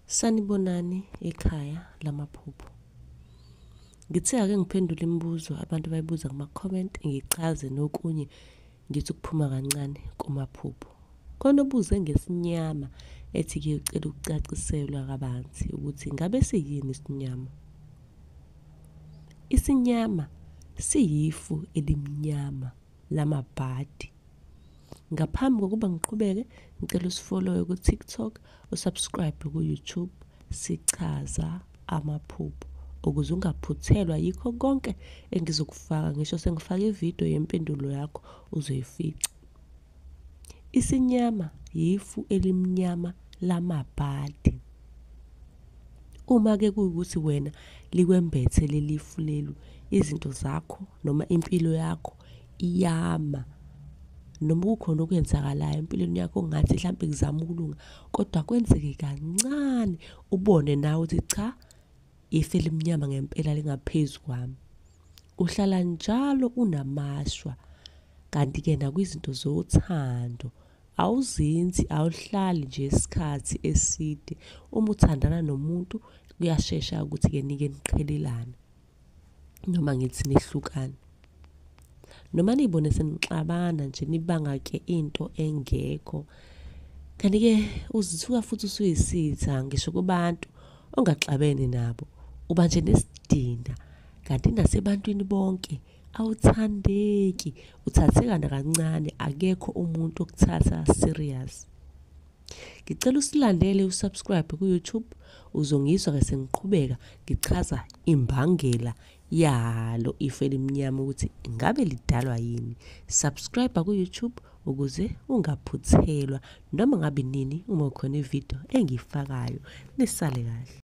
Sanibonani ekhaya lamaphupho. Ngithe ake ngiphendule imibuzo abantu abayibuza kuma-comment, ngichaze nokunye ngithi ukuphuma kancane kumaphupho. Khona obuze ngesinyama ethi-ke ucela ukucaciselwa kabanzi ukuthi ngabe siyini isinyama. Isinyama siyifu elimnyama lamabhadi. Ngaphambi kokuba ngiqhubeke, ngicela usifollowe ku-TikTok, usubscribe ku-YouTube, sichaza amaphupho ukuze ungaphuthelwa yikho konke engizokufaka. Ngisho sengifake ividiyo yempendulo yakho uzoyifica. Isinyama yifu elimnyama lamabhadi. Uma-ke kuwukuthi wena likwembethe leli fu lelu, izinto zakho noma impilo yakho iyama. Noma kukhona okwenzakalayo empilweni yakho ongathi mhlampe kuzama ukulunga, kodwa kwenzeke kancane ubone nawe ukuthi cha, ifu elimnyama ngempela lingaphezu kwami. Uhlala njalo unamashwa, kanti-ke nakwizinto zothando awuzinzi, awuhlali nje isikhathi eside. Uma uthandana nomuntu kuyashesha ukuthi-ke nike niqhelelane noma ngithi nihlukane. Noma niyibone senixabana nje nibanga-ke into engekho. Kanti-ke uzithuka futhi usuyisitha ngisho kubantu ongaxabene nabo, uba nje nesidina. Kanti nasebantwini bonke awuthandeki, uthatheka nakancane, akekho umuntu okuthatha serious. Ngicela usilandele usubscribe ku-YouTube, uzongizwa-ke sengiqhubeka ngichaza imbangela yalo ifu elimnyama ukuthi ngabe lidalwa yini. Subscribe ku-YouTube ukuze ungaphuthelwa noma ngabe nini uma kukhona ividiyo engiyifakayo. Nisale kahle.